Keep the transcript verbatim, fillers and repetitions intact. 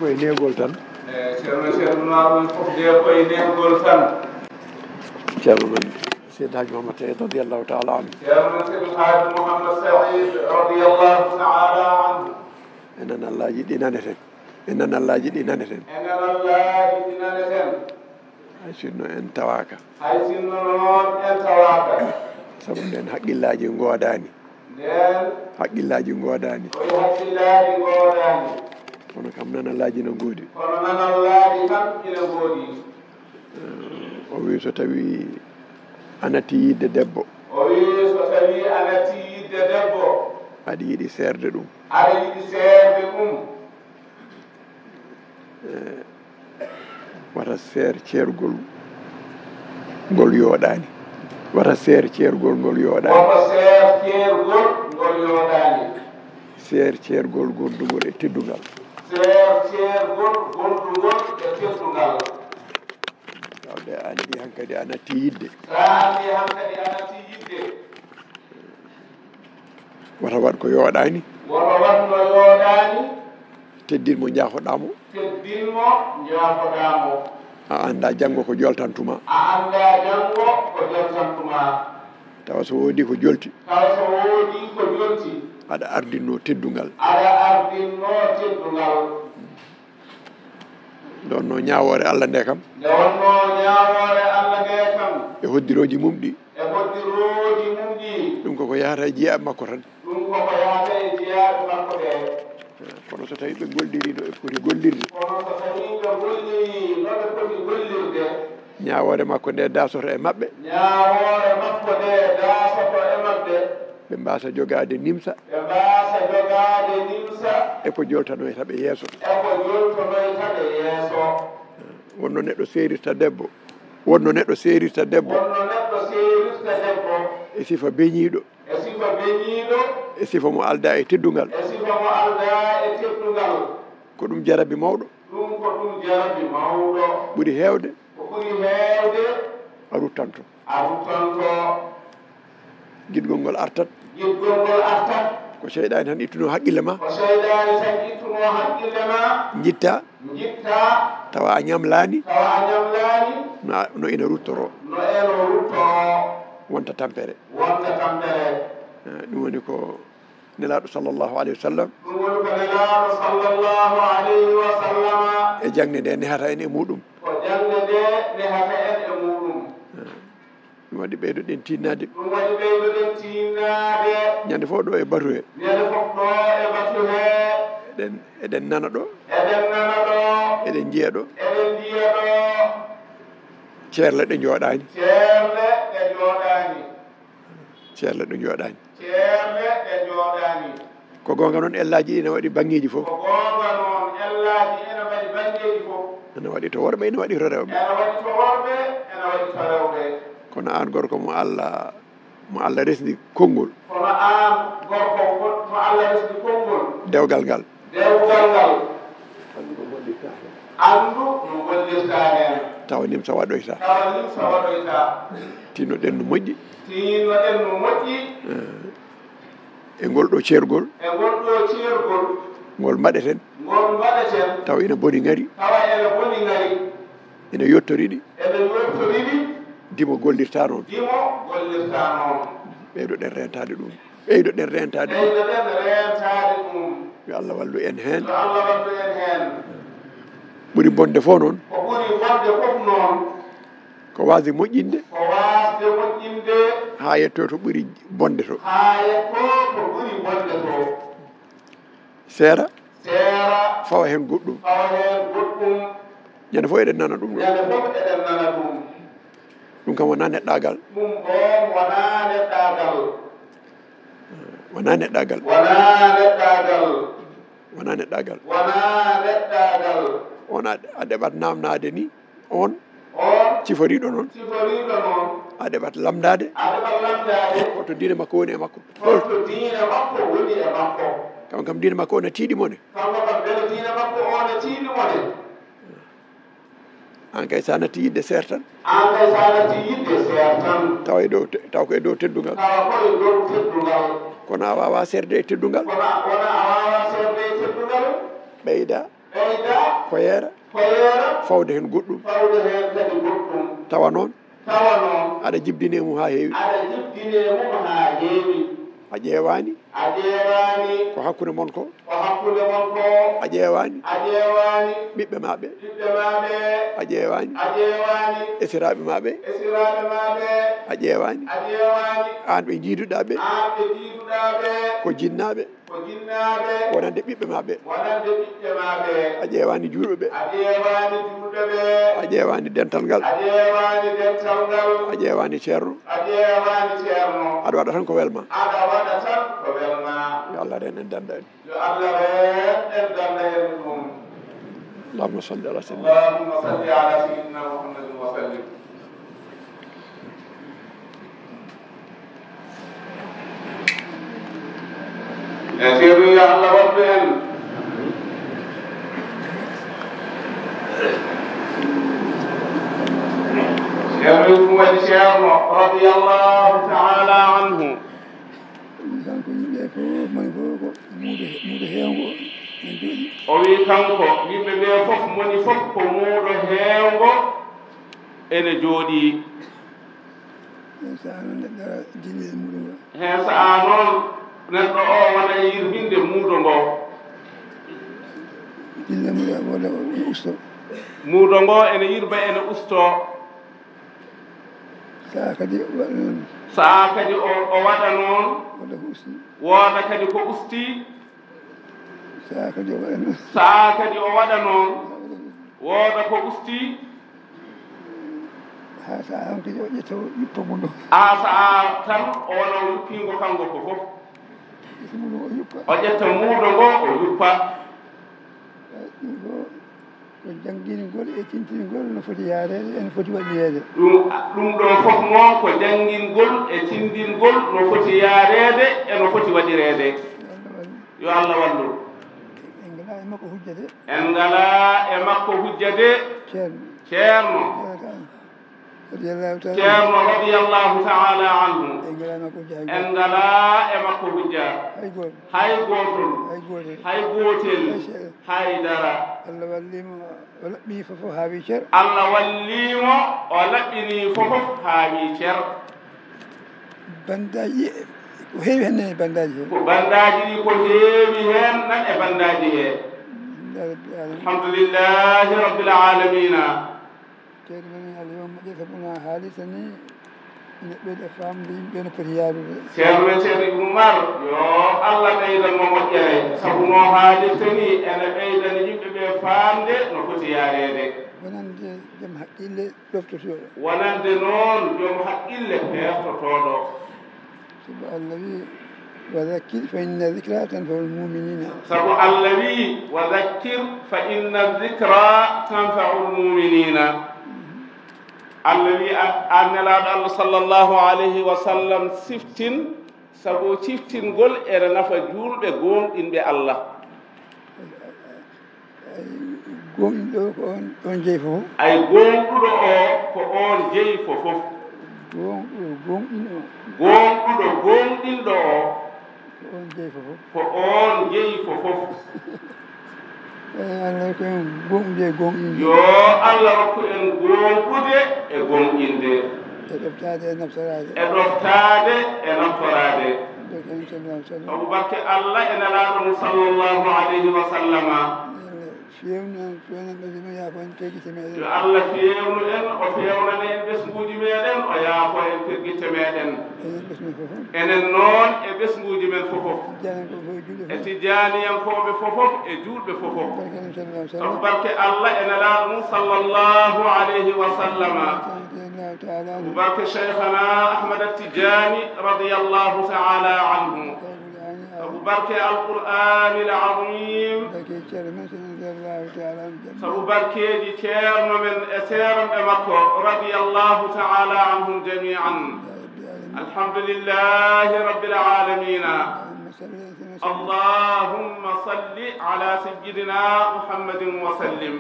Koye neegol tan. E Ceerno Ceerno Maal ɗum fof de koye neegol tan. Ceerno men Seydi Haaji Mouhammad Seydi radiyallahu taala anhu. Ceerno Seydi Haaji Mouhammad Seydi radiyallahu taala anhu. E nanallaaji ɗi naneten. E nanallaaji ɗi naneten. E nanallaaji ɗi naneten. Hay sinno en tawaaka. Hay sinno noon en tawaaka. Sabu nden haqqillaaji ngoodaani. Nden haqqillaaji ngoodaani. Koye haqqillaaji ngoodaani. Kono kam nanallaaji no ngoodi. Kono nanallaaji kam ina ngoodi. Eh, o wi so tawi a natti yidde debbo. O wi so tawi a natti yidde debbo. Aɗa yiɗi seerde ɗum. Aɗa yiɗi seerde ɗum. Eh, wata seer ceergol ngol yooɗaani. Wata seer ceergol ngol yooɗaani. Wata seer ceergol ngol yooɗaani. Seer ceergol gondugol e teddungal. Seer ceergol gondugol e teddungal. Tawde a anndi hankadi a natti yidde. Sa anndi hankadi a natti yidde. Wata waɗ ko yooɗaani. Wata waɗ no yooɗaani. Teddin mo, njaafoɗaa mo. Teddin mo, njaafoɗaa mo. A anndaa janngo ko joltantuma. A anndaa janngo ko joltantuma. Tawa so woodii ko jolti. Tawa so woodii ko jolti. Aɗa ardinno teddungal. Aɗa ardinno teddungal. Nde wonnoo ñaawoore Allah nde kam. Nde wonnoo ñaawoore Allah nde kam. E hoddirooji mum ɗi. E hoddirooji mum ɗi. Ɗum koko yahata e jiyaaɓe makko tan. Ɗum koko yahata e jiyaaɓe makko ɓe. Kono so tawii ɓe ngolliri no ɓe poti gollirde. Kono so tawii ɓe ngolliri no ɓe poti gollirde. Ñaawoore makko nde daasoto e maɓɓe. Ñaawoore makko nde daasoto e maɓɓe. Ɓe mbaasa jogaade nimsa. Ɓe mbaasa jogaade nimsa. E ko joltanoyta ɓe yeeso. E ko joltanoyta ɓe yeeso. Wonno neɗɗo seerirta debbo. Wonno neɗɗo seerirta debbo. Wonno neɗɗo seerirta debbo. E sifa beñiiɗo. E sifa beñiiɗo. E sifa mo aldaa e teddungal. E sifa mo aldaa e teddungal. Ko ɗum jarabi mawɗo. Ɗum ko ɗum jarabi mawɗo. Ɓuri heewde. Ko ɓuri heewde. A ruttanto. A ruttanto. Giɗgol ngol artat. Giɗgol ngol artat. Ko seyɗaani tan ittuno haqqille ma. Ko seyɗaani tan ittuno haqqille ma. Njitta. Njitta. Tawa a ñamlaani. Tawa a ñamlaani. No a-, no ina ruttoro. No eno ruttoro. Wonta tampere. Wonta tampere. Eh, ɗum woni ko Nelaaɗo sallallahu alayhi wa sallam. Ɗum woni ko Nelaaɗo sallallahu alayhi wa sallama. E jaŋde nde nehata en e muɗum. Ko jaŋde nde nehata en e muɗum. Eh, ɗum waɗi ɓeydoɗen tinnaade. Ɗum waɗi ɓeydoɗen tinnaade. Ñande fof ɗo e batu he. Ñande fof ɗo e batu he. Eɗen, eɗen nana ɗo. Eɗen nana ɗo. Eɗen njiya ɗo. Eɗen njiya ɗo. Ceerle ɗe njooɗaani. Ceerle ɗe njooɗaani. Ceerle ɗe njooɗaani. Ceerle ɗe njooɗaani. Ko goonga noon, ellaaji ina waɗi baŋŋeeji fof. Ko goonga noon, ellaaji ina mbaɗi baŋŋeeji fof. Ina waɗi to worɓe, ina waɗi to rewɓe. Ina waɗi to worɓe, ina waɗi to rewɓe. Kono aan gorko mo Allah, mo Allah resndi konngol. Kono aan gorko mo, mo Allah resndi konngol. Dewgal ngal. Dewgal ngal. Anndu no ngollirta heen. Tawa nimsa waɗoyta. Tawa nimsa waɗoyta. Tinnoɗen no moƴƴi. Tinnoɗen no moƴƴi. Eh. E ngol ɗo ceergol. E ngol ɗo ceergol. Ngol mbaɗeten. Ngol mbaɗeten. Tawa ina boni ŋari. Tawa ina boni ŋari. Ina yottori ɗi. Ina yottori ɗi. Dimo gollirta noon. Dimo gollirta noon. Ɓeydoɗen reentaade ɗum. Ɓeydoɗen reentaade ɗum. Ɓeydoɗen reentaade ɗum. Yo Allah wallu en heen. Yo Allah wallu en heen. Ɓuri bonde fof noon. Ko ɓuri bonde fof noon. Ko waasde moƴƴinde. Ko waasde moƴƴinde. Haa yetto to ɓuri bonde to. Haa yetto to ɓuri bonde to. Seera. Seera. Fawa heen goɗɗum. Fawa heen goɗɗum. Ñande fof eɗen nana ɗum ɗo. Ñande fof eɗen nana ɗum. Ɗum kam wonaa neɗɗaagal. Ɗum ɗoon wonaa neɗɗaagal. Wonaa neɗɗaagal. Wonaa neɗɗaagal. Wonaa neɗɗaagal. Wonaa neɗɗaagal. On a, a ɗeɓat naamnaade ni. On. On. Ciforiiɗo noon. Ciforiiɗo noon. A ɗeɓat lamndaade. A ɗeɓat lamndaade. Holto diine makko woni e makko? Holto diine makko woni e makko? Kanko kam diine makko o na tiiɗi mo ne. Kanko kam mbele diine makko o na tiiɗi mo ne? Aan kay, so a natti yiɗde seer tan. Aan kay, so a natti yiɗde seer tan. Tawa e dow te-, taw ko e dow teddungal. Tawa ko e dow teddungal. Kono a waawaa seerde e teddungal. Kono a, kono a waawaa seerde e teddungal. Ɓeyda. Ɓeyda. Ko yeera. Ko yeera. Fawde heen goɗɗum. Fawde heen kadi goɗɗum. Tawa noon. Tawa noon. Aɗa jibdinee mum haa heewi. Aɗa jibdinee mum haa heewi. A ƴeewaani. A ƴeewaani. Ko hakkunde mon ko. Ko hakkunde mon ko. A ƴeewaani. A ƴeewaani. Ɓiɓɓe ma ɓe. Ɓiɓɓe ma ɓe. A ƴeewaani. A ƴeewaani. Esiraaɓe ma ɓe. Esiraaɓe ma ɓe. A ƴeewaani. A ƴeewaani. Aan ɓe njiiduɗaa ɓe. Aan ɓe njiiduɗaa ɓe. Ko jinnaaɓe. Ko jinnaaɓe. Wonande ɓiɓɓe ma ɓe. Wonande ɓiɓɓe ma ɓe. A ƴeewaani juulɓe ɓe. A ƴeewaani juulɓe ɓe. A ƴeewaani dental ngal. A ƴeewaani dental ngal. A ƴeewaani ceerno. A ƴeewaani ceerno. Aɗa waɗa tan ko welma. Aɗa waɗa tan ko welma. Yo Allah reen en danda en. Yo Allah reen en danda en ɗum. اللهم صل على سيدنا. اللهم صل على سيدنا محمد وسلم. E ceerno, yo Allah wallu en. Ceerno, ɗum waɗi ceerno, radiyallahu ta'ala anhu. Kanko yimɓe fof, moni fof ko muudo, muudo heewngo en jooɗi. O wi kanko, yimɓe ɓe fof, moni fof ko muudo heewngo ene jooɗi. Heen sahaa noon neɗɗo ara dillina muudo ngo. Heen sahaa noon neɗɗo o wona e yirminde muudo ngo. Dillina muudo o, walla o usto. Muudo ngo ene yirba, ene usto. Sahaa kadi o waɗa noon. Sahaa kadi o, o waɗa noon. Walla ko usti. Wooda kadi ko usti. Sahaa kadi o waɗa noon. Sahaa kadi o waɗa noon. Wooda ko usti. Haa sahaa hankadi o ƴetta o yuppa muudo. Haa sahaa tan o wona o yuppiingo kanngo ko fof. Ƴetta muudo o yuppa. O ƴetta muudo ngo o yuppa. Eey, ɗum ɗo ko janngingol e tintingol no foti yaareede, e no foti waɗireede. Ɗum, ɗum ɗo fof noon ko janngingol e tinndingol no foti yaareede, e no foti waɗireede. Yo Allah wallu. Yo Allah wallu. En ngalaa e makko hujja de. En ngalaa e makko hujja de. Ceerno. Ceerno. Radiyallahu ta'ala. Ceerno radiyallahu ta'ala anhu. En ngalaa e makko hujja hay gooto. En ngalaa e makko hujja. Hay gooto. Hay gootol. Hay gootel. Hay gootel. Hay seeɗa. Hay dara. Allah wallii mo, o laɓɓinii fof fof haa wii cer. Allah wallii mo, o laɓɓinii fof fof haa wii cer. Bandaaji, ko heewi heen e bandaaji he. Ko bandaaji ɗi ko heewi heen nan e bandaaji he. Alhamdulillahi rabbil alamina. Alhamdulillahi rabbil alamina. Ceerno men, Allah yo moƴƴere, sabu no a haalirta ni, ene ɓeyda faamde yimɓe no poti yaarude. Ceerno men Ceerno Ibnu Umar, yo Allah ɓeydan mo moƴƴere, sabu no haalirta ni, ene ɓeydana yimɓe ɓe faamde no foti yaareede. Wonande joom haqqille ɗoftotooɗo. Wonande noon joom haqqille peertotooɗo. Sabu Allah wi, "Wa dhakkir fa inna dhikra tanfa'ul mu'minina." Sabu Allah wi, "Wa dhakkir fa inna dhikra tanfa'ul mu'minina." Allah wi, a, an Nelaaɗo Allah sallallahu alayhi wa sallam, siftin, sabu ciftingol ene nafa juulɓe gooŋɗinɓe Allah. Ay, gooŋɗinɗo ko on, on jeyi fof. Ay, gooŋɗuɗo o ko on jeyi fof fof. Gooŋɗuɗo, gooŋɗinɗo. Gooŋɗuɗo, gooŋɗinɗo o. Ko on jeyi fof fof. Ko on jeyi fof fof. Eey, Allah rokku en gooŋɗude e gooŋɗinde. Yo Allah rokku en gooŋɗude e gooŋɗinde. E ɗoftaade e naftoraade. E ɗoftaade e naftoraade. Barke Annabi sallallahu alaihi wasallam. Sabu barke Allah e Nelaaɗo mum sallallahu alayhi wa sallama. Yo Allah feewnu en, feewnan ɓesnguuji men, yaafo en peggitte meɗen. Yo Allah feewnu en, o feewnana en ɓesnguuji meɗen, o yaafo en peggitte meɗen. Enen ɓesngu fof. Enen noon e ɓesnguuji men fof fof. Tijjaaniyankooɓe fof e juulɓe fof. E tijjaaniyankooɓe fof fof e juulɓe fof fof. Barke Annabi sallallahu alaihi wasallam. Sabu barke Allah e Nelaaɗo mum sallallahu alaihi wa sallama. Radiyallahu ta'ala anhu. Sabu barke Shaykhana Ahmad Tijjaani radiyallahu ta'ala anhu. Sabu barke Al-Qur'aanil Aziim. Barke Ceerno men Seydi radiyallahu ta'ala anhu jamii'an. Sabu barkeeji Ceerno men e seeranɓe makko radiyallahu ta'ala anhum jamii'an. Alhamdulillahi rabbil aalamiina. Allahumma salli ala sayyidina Muhammadin wa sallim.